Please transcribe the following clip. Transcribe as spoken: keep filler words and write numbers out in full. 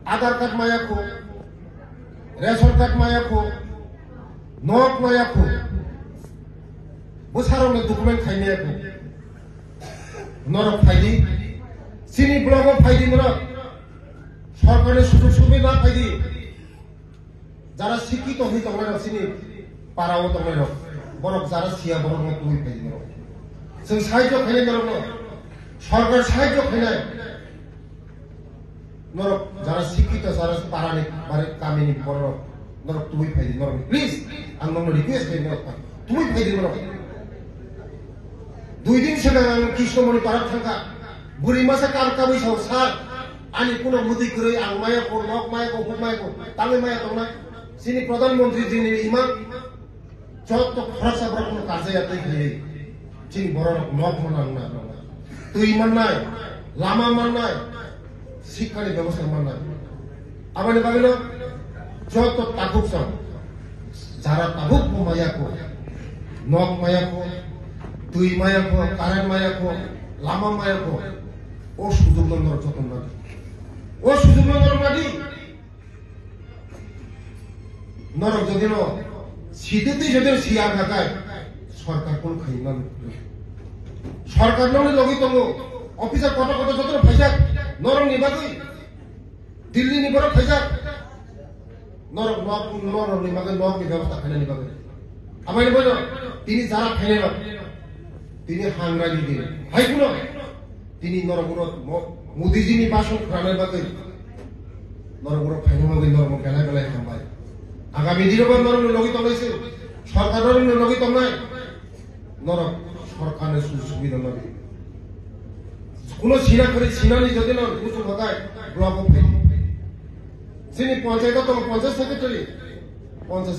Aadhaar card maya kho, ration card maya kho, nok maya kho, bwsarokno document khai maya kho. Norok phaidi, chini blogo phaidi norok, sorkarni sujog subida phaidi. Jara sikito hwnwi tongnairok chini parao tongnairok, borok jara siya borokno tubui phaidi norok. Chwng sahajyo khainai norokno, sorkar sahajyo khainai. Norok jara sikito, jara parani, bare kamini borok, norok tubui phaidi norok. Please, ang nokno request khainai norok, tubui phaidi norok. Dui din swkang ang Krishnamoni parak thangkha. Bwrwi masa kal kabwi sao, "Sir, ani kuno mwtwi kwrwi, ang maya kho, nok maya kho, huk maya kho, tangwi maya tongnai." Chini Pradhan Mantri jini imang jotto khoroksa borok kuno karjaya tei khlaiwi. Chini borok nok mannai, twi mannai, lama mannai, sikkani bebosta mannai. Aboni bagwino joto tabuk chwng jara tabuk bo maya kho, nok maya kho, twi maya kho, current maya kho, lama maya kho, o sujukno norok joto nadi. O sujukno norok nadi. Norok jodi no sidi twi jodi no siya khakai, sorkar kun khai man. Sorkar nokni logi tongo, officer kotor kotor joto no phaijak, norok ni bagwi. Delhi ni borok phaijak. Norok nok, norok ni bagwi nok ni bebosta khainani bagwi. Amai ni boino tini jara khainai rok. Tini hangra ni din. Hai kuno. Tini norok uno mo-, Modi ji ni basong khwrana bagwi. Norok uno khaina bagwi norok belai belai hambai. Agami dino bo norok ni logi tongnai se. Sorkar norok ni logi tongnai. Norok sorkarni sujog subida nadi. Kuno sina kwrwi sinani jodi no kuchuk hatai blogo phai. Chini panchayat o tongo panchayat secretary. Panchayat